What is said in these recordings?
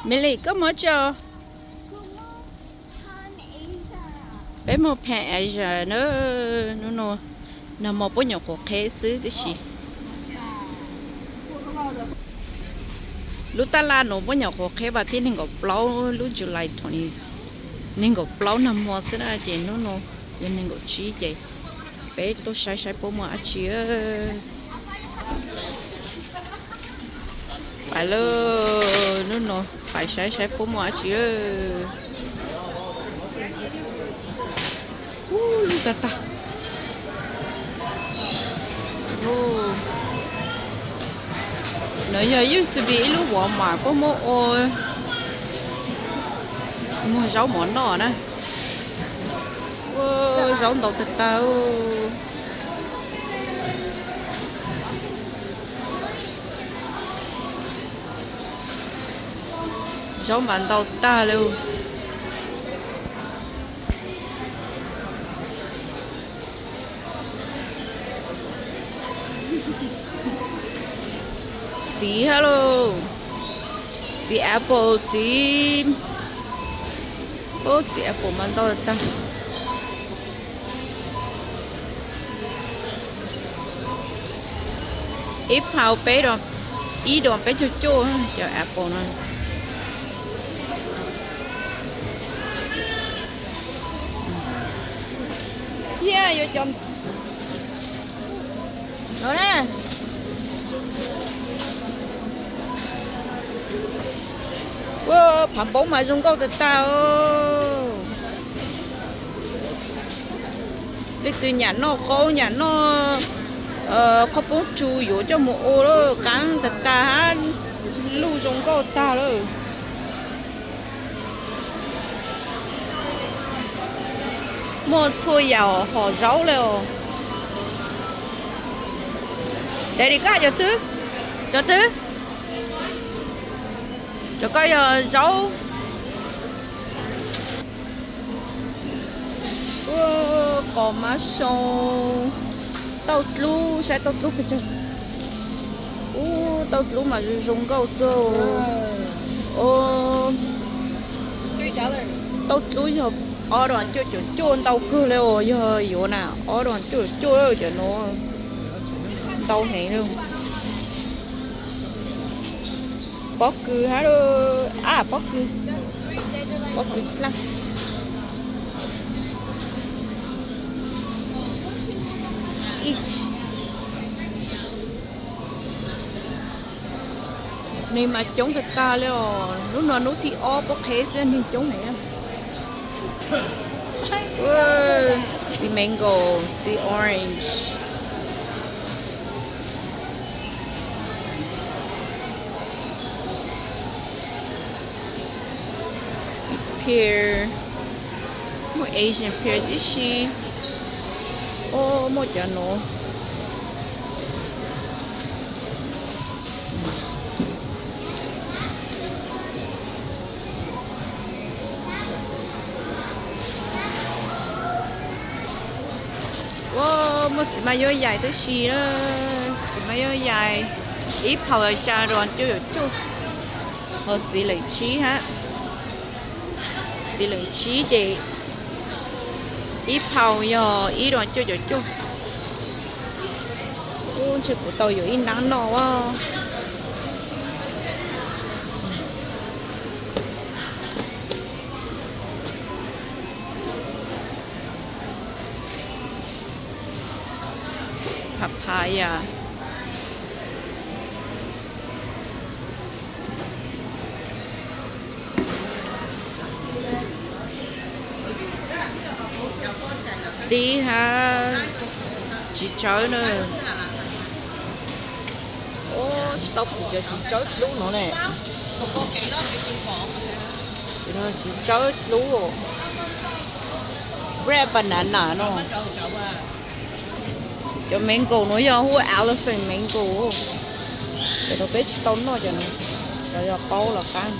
Meli, koj mob tso. Peb mus Pan Asia na, hnub no nag hmo puab nyuam qhuav qheb xwb tib si. Lub tab laj no puab nyuam qhuav qheb vas thib nees nkaum plaub lub July twenty, nees nkaum plaub nag hmo xwb na, ces hnub no yog nees nkaum tsib ces peb tuaj saib saib puab muaj dab tsi. Pais lauj, hnub no pais saib saib puab muaj dab tsi. Ub, lub tag tag. No yog used to be ib lub Walmart puab muab ua muag zaub mov noj na. Ua zaub ntau tag tag. Zaub mas ntau tag li. Txiv hab lauj, txiv apple, txiv, ub, txiv apple mas ntau tag. Ib phau peb, ib doos peb caug cuaj cov apple no. Thiab yuav cov no na. Ua phav npoob mas zoo nkauj tag tag. Leej twg nyam noj qaub nyam noj qhov poob tsu yuav coj mus ua lawm, qaab tag tag hab, luj zoo nkauj tag lawm. Muaj txhua yam hom zaub le os. Daddy, koj cov twg? Cov twg? Cov ko yog zaub. Ua, qos mab soo, tauj dlub, saib tauj dlub pes tsawg. Ub, tauj dlub mas zoo zoo nkauj xwb. Tauj dlub yog ob doos cuaj caum cuaj, ntau kawg le os, yog yuav na, ob doos cuaj caum cuaj cov no, ntau heev li. Pob kws hab, a, pob kws, pob kws dlaab each. Neeg mas coob tag tag li os, hnub no hnub thib ob puab qheb xwb neeg coob heev. Txiv mango, txiv orange, txiv pear, muaj Asian pear tib si. Ub, muaj cov nuav. Ua, muaj txiv maj yuav yais tib si na, txiv maj yuav yais, ib phau xya doos cuaj caum cuaj, ho txiv leem tsib hab, txiv leem tsib ces ib phau yog ib doos cuaj caum cuaj. Ub, ntshe kuv tau yuav ib nab noj as. Papaya. Tib hab txiv tsawb na. Ub, tsis tau pum cov txiv tsawb dlub no ne. Txiv tsawb dlub, red banana no. Cov mango no yog hu elephant mango. Cov no peb tsis tau noj cov no, cov yog qaub los qab.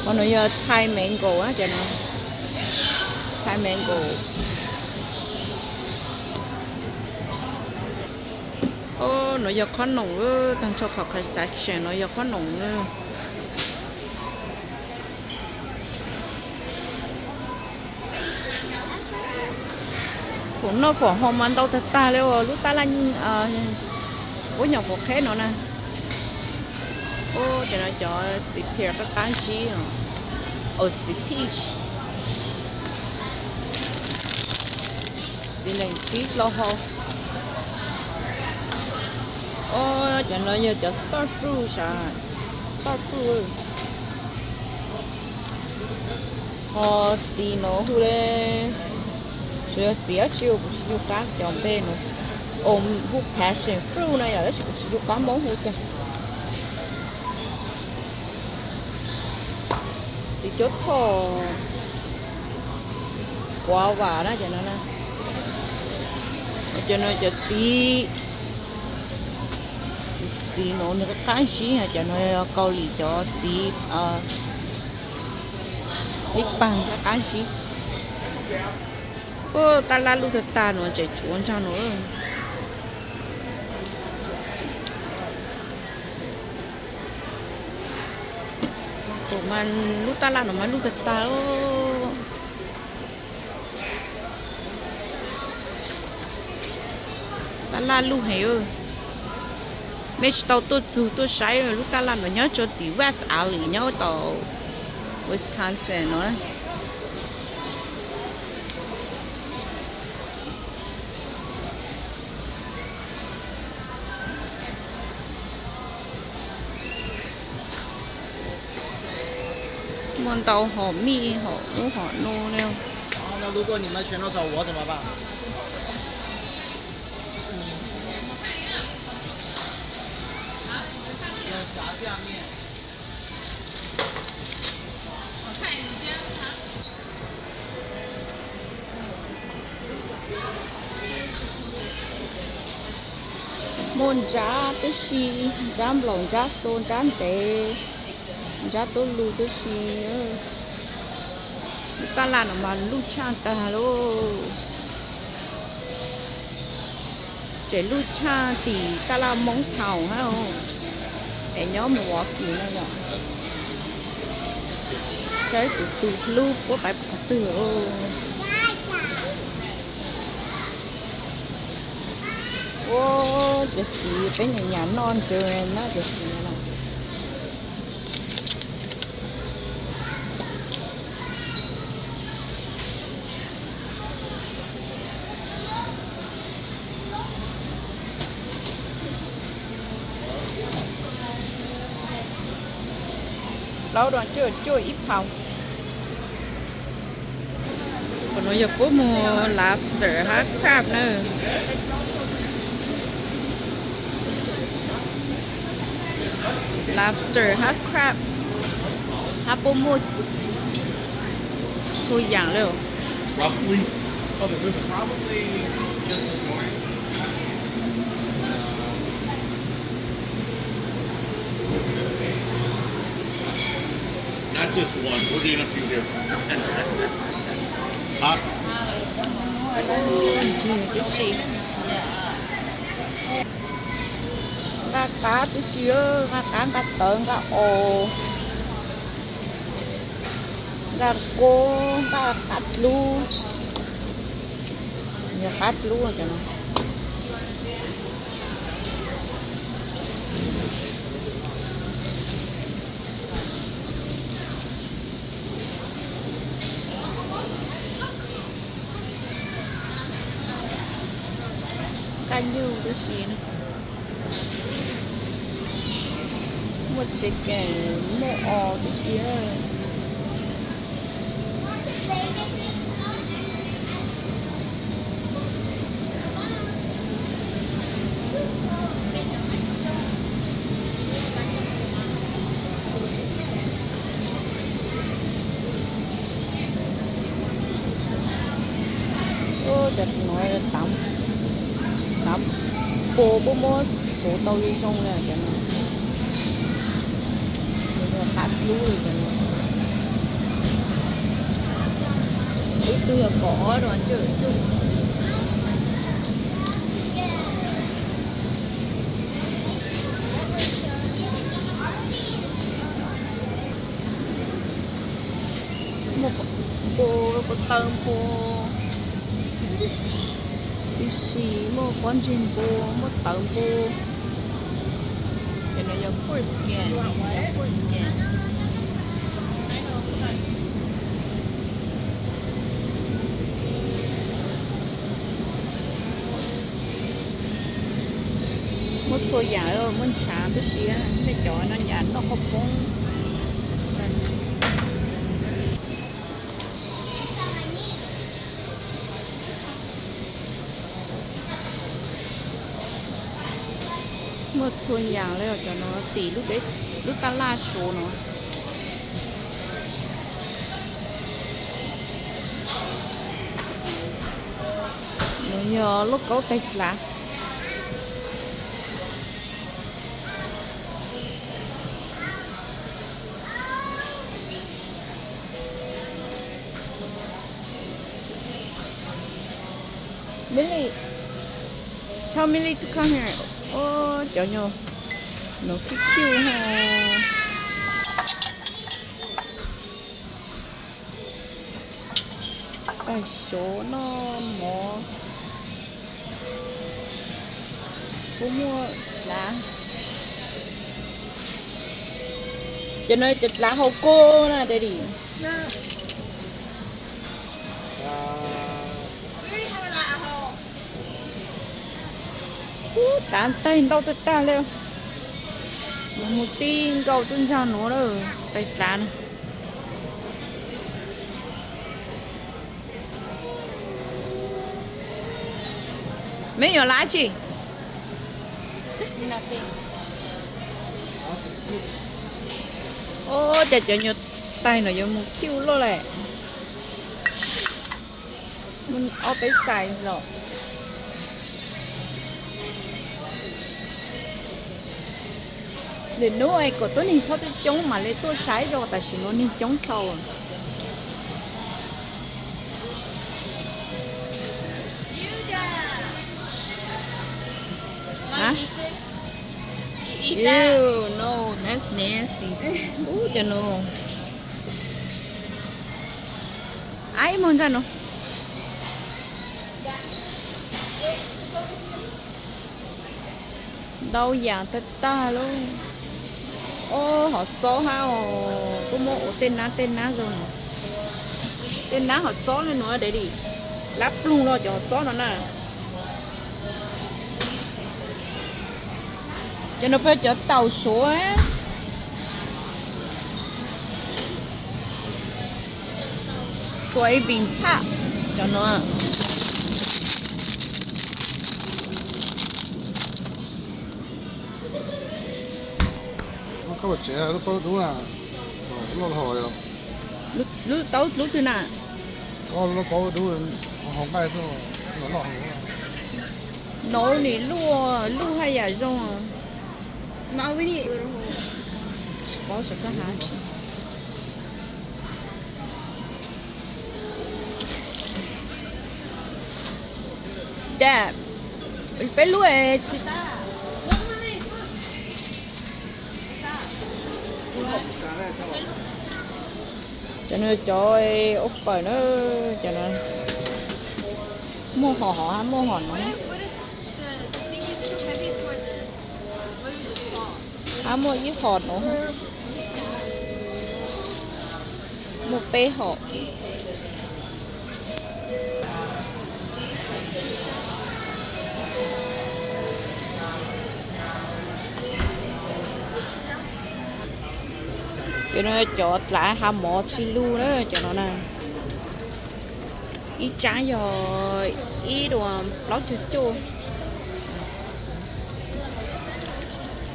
Ho no yog Thai mango, cov no Thai mango. Ub, no yog qhob noom, tag nrho qhov section no yog qhob noom. Noj khoom ho mas ntau tag tag li lub tab laj, ub nyuam qhuav qheb no na. Cov no cov txiv pear qab qab zib, txiv peach, txiv lees tsib dlhau hau. Cov no yog cov star fruit sav, star fruit. Ho txiv no hu le, tsuas yog txiv dab tsi kuv tsis nco qab cov npe no. Hu passion fruit no yom, tab sis kuv tsis nco qab Hmoob hu cas. Txiv cuab thoj, guava na cov no. Cov no cov txiv, txiv no nws qab zib, cov no Kaus Lim cov txiv, txiv pag qab qab zib. Tab laj luj tag tag no tseem tshuav ntag no. Mas lub tab laj no mas luj tag tag. Tab laj luj heev. Mej tsis tau tuaj txug tuaj saib lub tab laj no nyob rua tim West Allis nyob tom Wisconsin no. Muaj ntau hom mij hom ub hom no li. Muaj nrab tib si, nrab nplaum, nrab txua, nrab ntev, nrab tub lug tib si. Lub tab laj no mas luj tshaj tag lauj. Tseem luj tshaj tim tab laj Moob Town na, es nyob Milwaukee no yom. Saib tus tug hlub puab pais qhov twg. Ua, cov txiv peb nyuam nyam noj nrad na, cov txiv no. Plaub dollar cuaj ib pound. Qhov no yog puab muag lobster hab crab na. Lobster hab crab, hab puab muaj txhua yaam le. Nqaj qab tib si, nqaj qab, nqaj tawv, nqaj aus, nqaj nquab, nqaj qab dlub. Yog qab dlub cov no. Nqaj nyuj tib si. Muaj tsev keem, muaj os tib si. Cov no tav, tav npua puab muab tsuav tau zoo zoo na cov no. Yog qab dlub li cov no. Ib tug yog kaum ob dollar cuaj. Muaj npua, ko taw npua. Tib si muaj pob ntseg npua, muaj tawv npua. Cov no yog pork skin, yog pork skin. Muaj txhua yam, muaj ntshav tib si, nej cov no nyam noj qhov poob. Muaj txhua yam li cov no tim lub tab laj Suav no. Nws yog lauj kaub tais dlav. Millie, tell Millie to come here. Ua cov nyuag no cute cute ho. Tais Suav noj mov kuj muaj dlav. Cov no cov dlav hau koj na daddy. Ub, dlav tais ntau tag tag li. Mus tib nkaus tuaj ntsag nuav lawm, tais dlav na. Meb yuav lab tsi? Ua cas cov nyuag tais no yuav mus cute luaj lawm. Muaj ob peb size los. Lwm hnub es kom tuab neeg txhob coob coob mam li tuaj saib zoo, tam sim no neeg coob dhau. Ew, no, that's nasty. Ub, cov no. Aib, muag ntsaj no. Ntau yam tag tag lauj. Ob, hov txob hab os, kuj muab ua tej nab tej nab zoo no. Tej nab hov txob li no daddy. Lab ploog los cov hov txob no na. Cov no peb cov taum Suav. Soybean pap, cov no. Lub taub tsev, lub taub dub na, loj hos. Lub taub dub twg na? Lub taub dub hauv nqaij xwb, loj hos. Nov nim luj, luj haj yam zoo. Tsis paub sav koj hab tsi. Dad, peb lub tsis tas. Cov no cov ua pawm na, cov no muaj hom hov hab muaj hom no. Hab muaj ib hom no, muaj peb hom. Cov no cov dlav hav mov tsis lug na, cov no na. Ib tsaab yog ib duas plaub caug cuaj,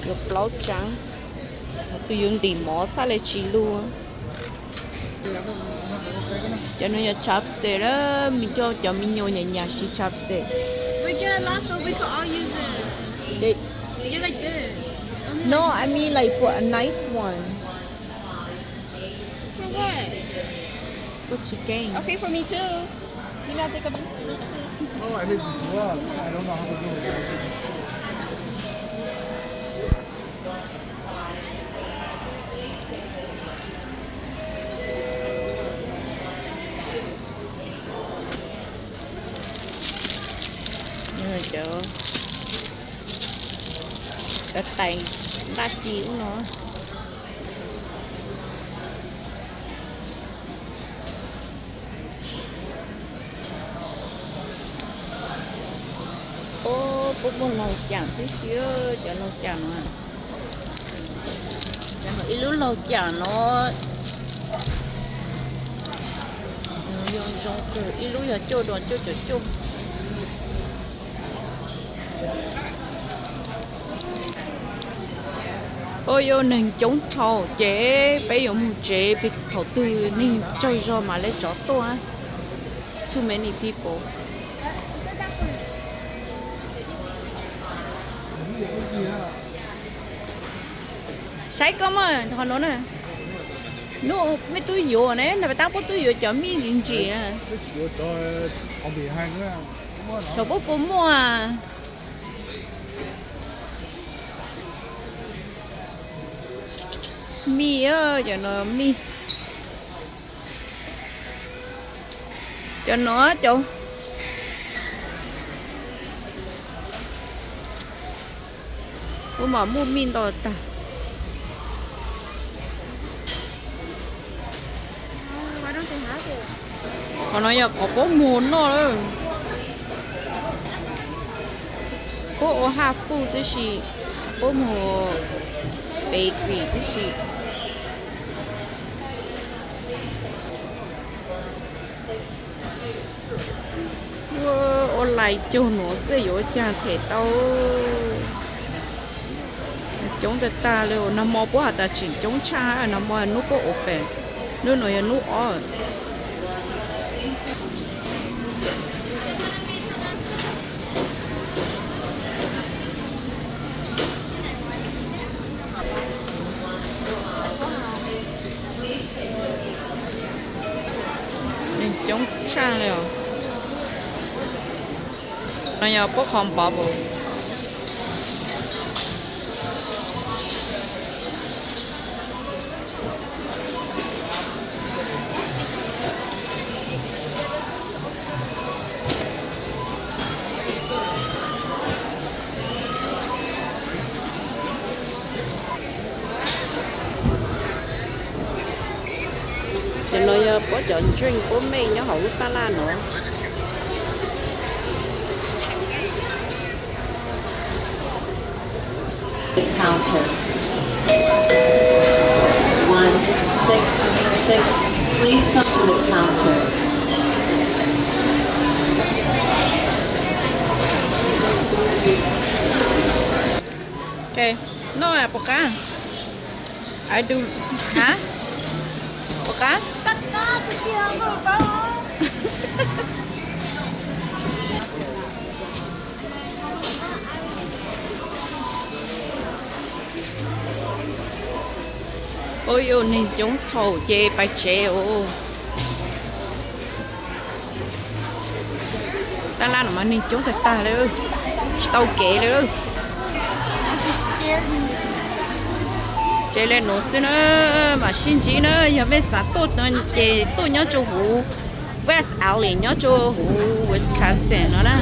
yog plaub tsaab. Thaum twg yuav ntim mov xab le tsis lug. Cov no yog chopstick, cov me nyuam nyam nyam siv chopstick. We get a lasso, we could all use it. They, do like this. No, I mean like for a nice one. For what? For chicken. Okay, for me too. You gotta take a piece. Oh, I need this one. I don't know how to do it. Tais ntaj ci ub no. Puab muaj laug caam tib si, cov laug caam no. Ib lub laug caam no yog zoo kawg, ib lub yog cuaj dos cuaj caum cuaj. Ua yuav neeg coob dhau ces peb yuav mus tsev, thaum twg neeg tsawg zog mam li rov tuaj. Too many people. Saib koj mas, ho no na. Nub mej tub yuav ne, na peb tab puab tub yuav cov mij ntsim ntsim. Cov puab puas muaj. Mij, cov no mij. Cov no cov, puab mas muaj mij ntau tag. Qhov no yog qhov puab muag noj lawm. Puab ua haj fuj tib si, puab muag bakery tib si. Ua, ua lais caug nuav xwb yuav ua caag them tau. Coob tag tag li, nag hmo puab has tas tseem coob tshaj, nag hmo nub puab open, nub no yog nub ob. Neeg coob tshaj li os. No yog puab qhov npov pum. Ces no yog puab cov drink puab mej nyob hauv lub taj laj no. Counter. One six six. Please come to the counter. Ok, no puas qab? I do, hab? Puas qab? Ua yuav neeg coob thaum ces pais tsev os. Taj laj no mas neeg coob tag tag li, tsis tau kev li. Tsev le nuav xwb na, mam sib ntsib na, yog mej xav tuaj no ces tuaj nyob rua huv West Allis nyob rua huv Wisconsin no na.